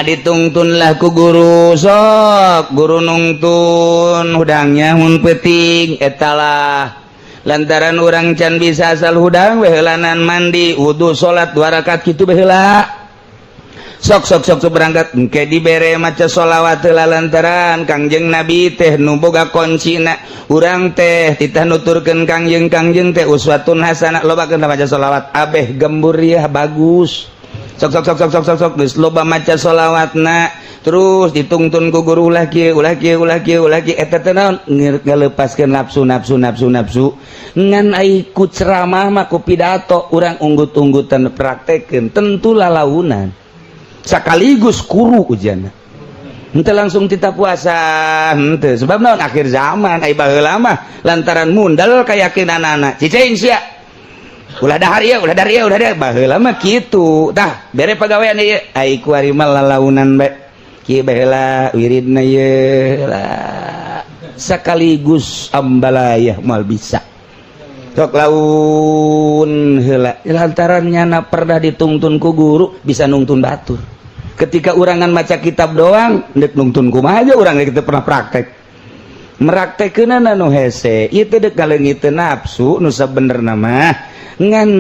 Ditungtunlah ku guru, sok guru nungtun hudangnya mun peuting etalah, lantaran urang can bisa asal hudang behelanan mandi, wudhu, salat dua rakaat kitu baheula. Sok sok sok sok berangkat, engke dibere maca sholawat heula, lantaran Kangjeng Nabi teh nu boga kuncina. Urang teh titah nuturkeun Kangjeng, Kangjeng teh uswatun hasanah. Lobakeun maca sholawat, abeh gembur ya bagus. Sok sok sok sok sok sok sok, geus loba maca sholawatna, terus ditungtun ku guru, ulah kieu, ulah kieu, ulah kieu, ulah kieu. Eta teh naon? Ngalepaskeun nafsu, nafsu, nafsu, nafsu. Ngan ai ku ceramah mah, ku pidato, urang unggut-unggutan praktekeun tentu lalaunan sekaligus kuru ujian. Henteu langsung tita puasa, henteu. Sebab naon? Akhir zaman. Ai baheula mah lantaran mundal keyakinan anak cicing sia, ulah dahar ieu, ulah dahar ieu, ulah dahar. Baheula mah kitu tah, bere pagawean ieu. Ai kuari mah lalaunan bae, kieu baheula wiridna ieu lah, sekaligus ambalayah moal bisa. Sok laun heula, lantaran nyana pernah ditungtun ku guru, bisa nungtun batur. Ketika urangan maca kitab doang, dek nungtun kumaha aja urang kita pernah praktek meraktekeunana nu hese ieu teh, dek ngaleungiteun nafsu nu sabenerna mah, ngan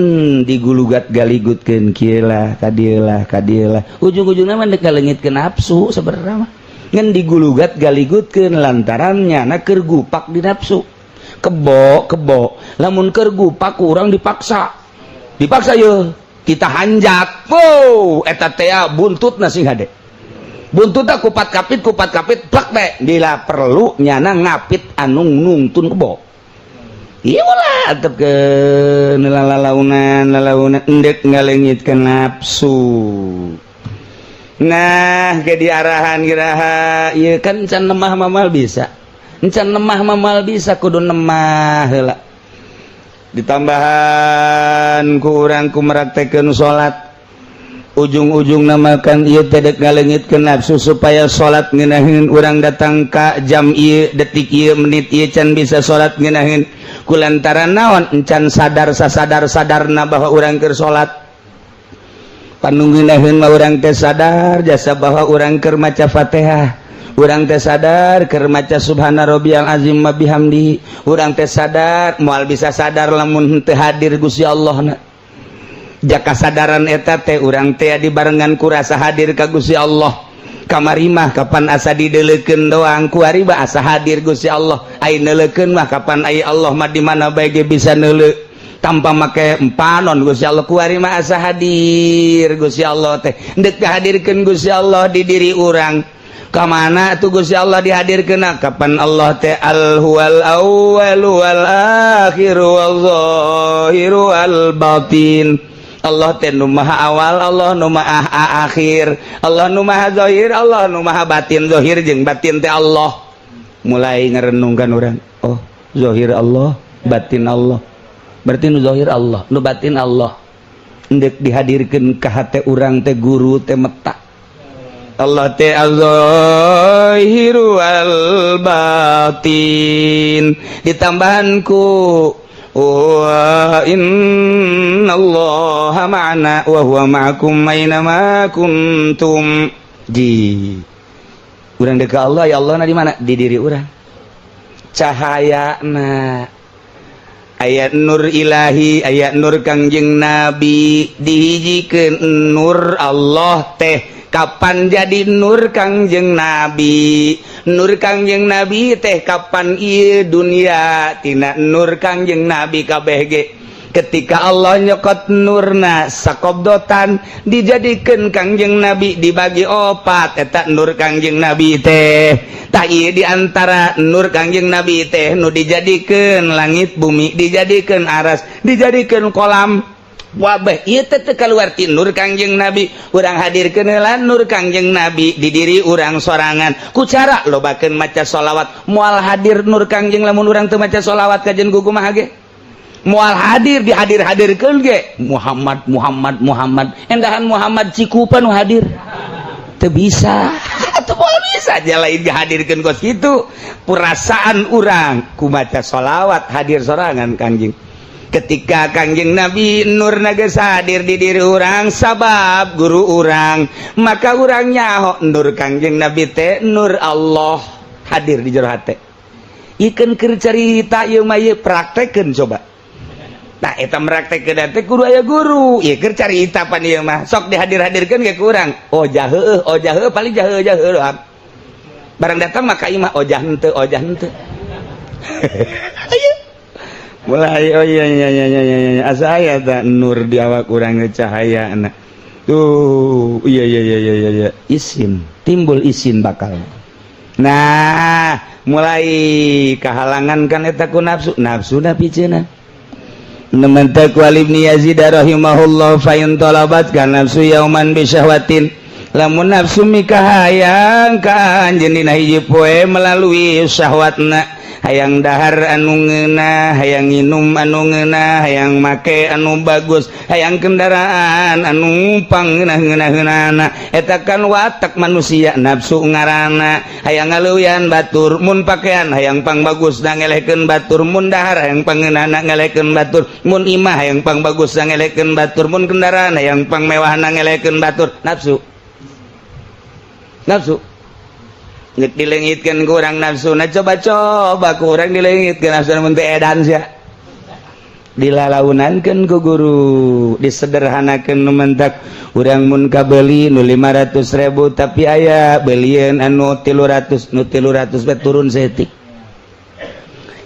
digulugat galigutkeun kieu lah, ka dieu lah, ka dieu lah, ujung-ujungna mah dek ngaleungitkeun nafsu sabenerna mah, ngan digulugat galigutkeun lantaran nyana keur gupak di nafsu. Kebo kebo lamun keur gupak urang dipaksa, dipaksa ye kita hanjak. Wow, eta teh buntut sing hade, buntut kupat kapit, kupat kapit plak be. Bila perlu nyana ngapit anu nungtun kebo. Iya lah, tetep ke lalaunan lalaunan endek ngalengitkeun nafsu. Nah, ke diarahan kiraha ieu kan can lemah mamal bisa, can lemah mamal bisa, kudu lemah heula. Ditambahan kurang ku meraktekeun salat, ujung-ujung namakan ieu teh dek ngalengitkeun nafsu supaya salat ngeunaheun. Urang datang ka jam ieu, detik ieu, menit ieu, can bisa salat ngeunaheun kulantaran naon? Encan sadar sasadar sadarna bahwa urang keur salat. Panung ngeunaheun mah urang teh sadar jasa bahwa urang keur maca Fatihah, urang teh sadar keur maca subhana rabbiyal azim wa bihamdihi, urang teh sadar. Moal bisa sadar lamun teu hadir Gusti Allah na. Jaka sadaran eta teh urang teh dibarengan ku rasa hadir ka Gusti Allah. Kamari mah kapan asa dideleukeun doang, kuari mah asa hadir Gusti Allah. Ai neuleukeun mah kapan ai Allah mah di mana bae ge bisa neuleu tanpa make empanon Gusti Allah. Kuari mah asa hadir Gusti Allah teh, dek hadirkeun Gusti Allah di diri urang. Kamana tuh Gusti Allah dihadirkeun? Kapan Allah teh al huwal awwal wal akhir wal zahir wal batin. Allah teh nu maha awal, Allah nu maha akhir, Allah nu maha zahir, Allah nu maha batin. Zahir jeung batin teh Allah. Mulai ngerenungkan orang, oh, zahir Allah, batin Allah, berarti nu zahir Allah, nu batin Allah. Endek dihadirkeun ka hate urang teh guru teh meta Allah teh az-zahiru wal batin. Ditambahan ku wa innallaha ma'ana wa huwa ma'akum aina ma kuntum. Di urang dek Allah, ya Allah na di mana? Di diri urang cahaya na ayat nur ilahi, ayat nur Kangjeng Nabi. Dihijikeun nur Allah teh kapan jadi nur Kangjeng Nabi? Nur Kangjeng Nabi teh kapan? Ieu dunia tina nur Kangjeng Nabi kabeh ge. Ketika Allah nyokot nurna sakobdotan, dijadikan Kangjeng Nabi, dibagi opat eta nur Kangjeng Nabi teh. Tak ieu diantara nur Kangjeng Nabi teh nu dijadikan langit bumi, dijadikan aras, dijadikan kolam wabah. Ieu teh teu kaluar ti nur Kangjeng Nabi. Urang hadirkeun heula nur Kangjeng Nabi di diri urang sorangan ku cara lobakeun maca sholawat. Moal hadir nur Kangjeng lamun urang teu maca sholawat. Kajen kumaha ge moal hadir, dihadir-hadirkeun ge Muhammad, Muhammad, Muhammad, endahan Muhammad Cikupa nu hadir teu bisa. Teu moal bisa aja lain dihadirkeun kos kitu. Perasaan urang ku maca sholawat hadir sorangan Kangjeng. Ketika Kangjeng Nabi nur geus hadir di diri urang, sabab guru urang, maka urang nyaho nur Kangjeng Nabi teh nur Allah hadir di jero hate. Ikeun keur carita ieu mah, ieu praktekeun coba. Nah, eta meraktekkeun teh kudu aya guru. Ieu keur carita pan ieu mah. Sok dihadir-hadirkeun ge ku urang. Oh jaheueuh, oh jaheueuh, paling jaheueuh jaheueuh doang. Barang datang maka imah, oh jah henteu, oh jah henteu. Ayo. Mulai, oh iya, asa aya ta nur di awak urang, cahaya tuh. Iya, isin timbul, isin bakal. Nah, mulai kehalangan kan eta ku nafsu, nafsu na piceuna. Nementek wal Ibni Yazid rahimahullah, fa in talabat kan nafsu yauman bi syahwatin, lamun nafsu mikahayang ka anjeun dina hiji poe melalui syahwatna, hayang dahar anu ngeunah, hayang nginum anu ngeunah, hayang make anu bagus, hayang kendaraan anu pangeunah-ngeunah-ngeunahna, eta kan watak manusia, nafsu ngaranna. Hayang ngaleuwihan batur, mun pakaian hayang pang bagus na ngelehkeun batur, mun dahar hayang pangeunahna ngelehkeun batur, mun imah hayang pang bagus na ngelehkeun batur, mun kendaraan hayang pang mewah na ngelehkeun batur. Nafsu, nafsu Nggak dilengitkan kurang nafsu. Nah, coba-coba kurang dilengitkan nafsu, mun teu edan sia. Dilalaunankeun ku guru, disederhanakeun. Nu mentak urang mun kabeli nu 500 ribu, tapi aya belieun anu 300, nu 300 bae turun saeutik.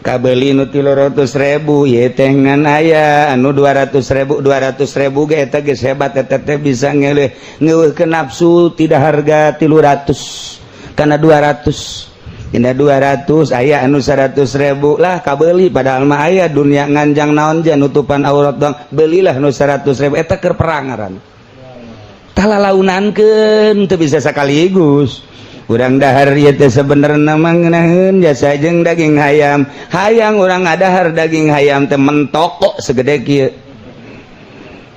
Kabeli nu 300 ribu ye teh, ngan aya anu 200 ribu, 200 ribu ge eta geus hebat. Eta teh bisa ngeleh ngeuweuhkeun nafsu tidak harga 300 karena 200. Dina 200 aya anu 100 ribu lah, kabeli, padahal mah aya dunia nganjang naon ja, nutupan aurat doang, belilah nu 100 ribu. Eta keur perang ngaran, talalaunankeun, teu bisa sekaligus. Urang dahar ieu teh sebenarnya mah ngeunaheun jasa jeung daging hayam, hayang urang ngadahar daging hayam teh mentokok segede kieu.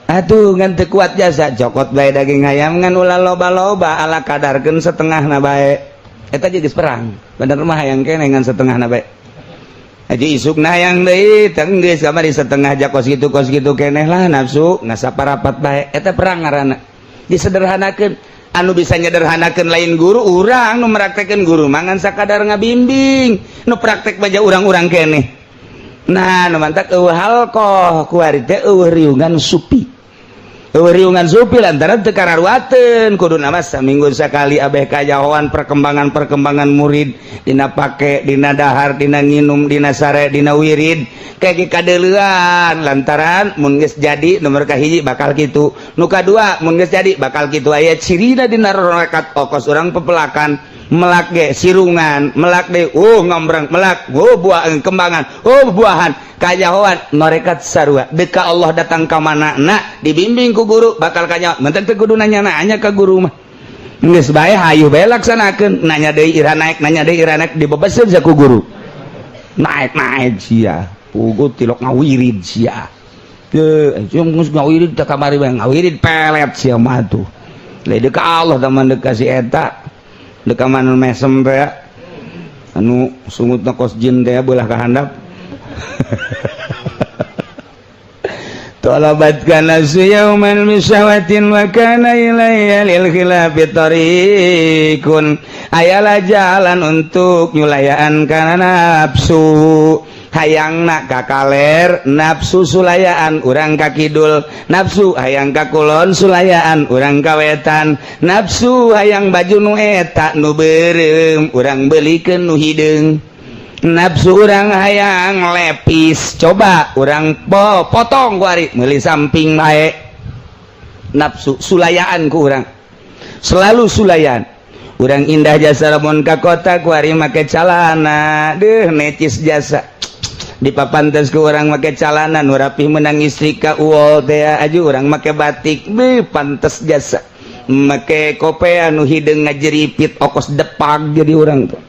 Atuh ngan teu kuat jasa, cokot bae daging hayam, ngan ulah loba-loba, ala kadarkeun setengahna bae. Eta geus perang, bener mah hayang keneh, ngan setengahna bae. Haji isukna hayang deui, teh geus kamari setengah ja, kos kitu, kos kitu keneh lah, nafsu ngasaparapat bae. Eta perang ngaranna. Disederhanakeun. Anu bisa nyederhanakeun lain guru, urang nu meraktekeun. Guru mangan sakadar ngabimbing, nu praktek baja urang-urang keneh. Nah, nu mantak eueuh halqoh kuari teh, eueuh riungan supi, eueuh riungan supi lantaran teu kararuateun. Kuduna mah saminggu sakali abeh kajahoan perkembangan-perkembangan murid dina pake, dina dahar, dina nginum, dina sare, dina wirid, kayak kadeuleuan. Lantaran mun geus jadi nomor kahiji bakal kitu, nu kadua mun geus jadi bakal kitu. Aya cirina dina rorekat, okos urang pepelakan melak ge sirungan, melak deh, ngombrang melak, buah kembangan, buahan. Kajahoan norekat sarua deka Allah datang ka mana na dibimbing ku guru bakal kanyahoan. Mentan teu kudu nanya nanya ka guru mah, geus bae, hayu bae laksanakeun. Nanya deui ira naik, nanya deui ira naik, dibebeseun ku guru, naik naik sia pugu tilok ngawirid sia. Teu geus ngawirid teh kamari bae ngawirid pelet sia mah tuh. Lain deka Allah teman deka si eta deka mana mesem teh, anu sungutna kos jin teh belah ka handap. Talabat kana yauman bi syahwatin wa kana ilayya lil khilafi tariqun, ayalah jalan untuk nyulayaan kana nafsu. Hayang nak ka kaler, nafsu sulayaan, urang ka kidul. Nafsu hayang ka kulon, sulayaan, urang ka wetan. Nafsu hayang baju nu eta nu beureum, urang belikeun nu hideung. Nafsu urang hayang lepis, coba urang po potong kuari, meuli samping bae. Nafsu sulayaan ku urang, selalu sulayaan. Urang indah jasa lamun ka kota kuari make calana deuh, necis jasa di papantes ku urang make calana nu rapih, menang istri ka uol teh aju. Urang make batik beuh, pantes jasa make kopea nu hideung ngajeripit, okos depak jadi urang tuh.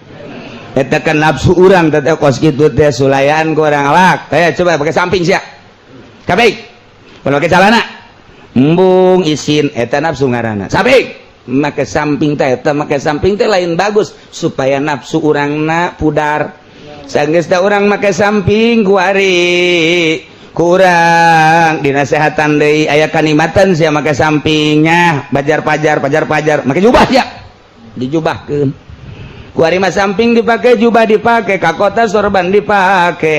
Eta kan nafsu urang teh kos kitu teh, sulayaan ku urang lak teh. Coba pakai samping sia kabeh, kalau pakai celana embung, isin. Eta nafsu ngaranna. Samping, make samping teh, eta make samping teh lain bagus, supaya nafsu urangna pudar. Sanggeus da urang make samping kuari, Kurang dinasehatan deui, aya kanikmatan sia make sampingnya, bajar pajar pajar pajar make jubah ya, dijubahkeun. Kuari mah samping dipake, jubah dipake, ka kota sorban dipake,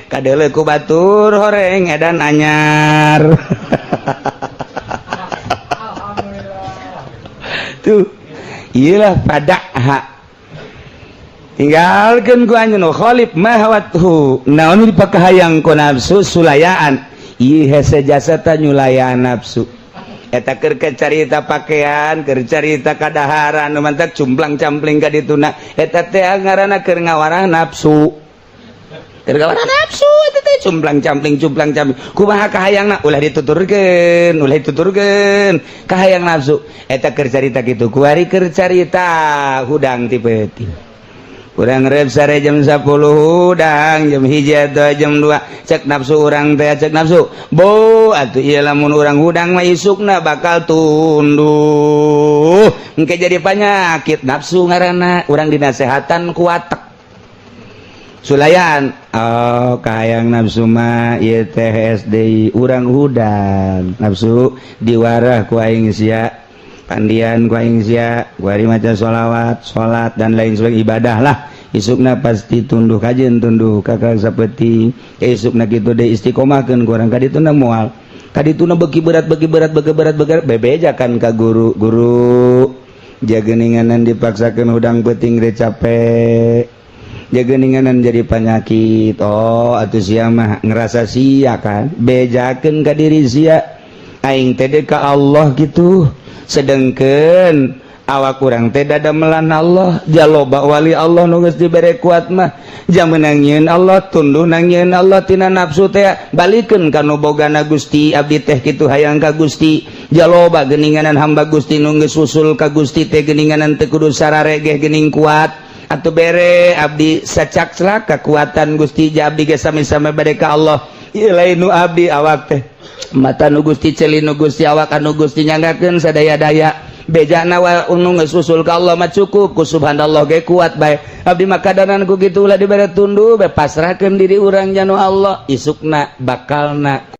kadeuleu ku batur horeng edan anyar. Tuh, iyalah pada tinggalkan ku anjeun khalif ma hawathu. Naon dipake hayang ku nafsu? Sulayaan. Ieu hese jasa ta nyulayaan nafsu. Eta keur carita pakaian, keur carita kadaharan, nu mantak cumplang-campling ka dituna eta teh ngaranna keur ngawarah nafsu, keur ngawarah nafsu eta teh cumplang-campling, cumplang-campling. Kumaha kahayangna? Ulah dituturkeun, ulah dituturkeun kahayang nafsu eta. Keur carita kitu, kuari keur carita hudang ti peuting. Urang rep sare jam 10, hudang jam 1 atau jam 2. Cek nafsu urang teh, cek nafsu bo atuh ieu lamun urang hudang mah isukna bakal tunduh, engke jadi penyakit. Nafsu ngaranna. Urang dinasehatan ku watek sulayan. Oh, kahayang nafsu mah ieu teh SD urang hudang, nafsu diwarah ku aing sia, pandian ku aing sia, kuari maca sholawat, salat, dan lain sebagainya, ibadah lah. Isukna pasti tunduh, kajen tunduh kakak seperti isukna kitu deh. Istiqomahkeun ku urang kadituna, moal kadituna beki berat, beki berat, beki berat, beki berat. Bebejakan ka guru, "Guru, jageninganan dipaksakeun hudang peuting re capek, jageninganan jadi penyakit." "Oh, atuh sia mah ngerasa sia kan, bejakeun ka diri sia, aing teh ka Allah gitu, sedengkeun awak kurang teh dadamelan Allah. Jaloba wali Allah nu geus dibere kuat mah jang nyieun Allah, tunduh nang nyieun Allah tina nafsu teh, balikeun ka nu bogana Gusti. Abdi teh kitu hayang ka Gusti. Jaloba geninganan hamba Gusti nu geus usul ka Gusti teh geninganan teu kudu sararegeh, gening kuat. Atau bere abdi sacak celak kekuatan Gusti, ja abdi ge sami-sami bade ka Allah. Ieu lain nu abdi, awak teh mata nu Gusti, ceuli nu Gusti, awak anu Gusti nyanggakeun sadaya-daya. Bejana wa unu geus usul ka Allah mah cukup ku subhanallah ge kuat bae. Abdi mah kadanan ku kitu, ulah dibere tunduh bae, pasrahkeun diri urang janu Allah, isukna bakalna."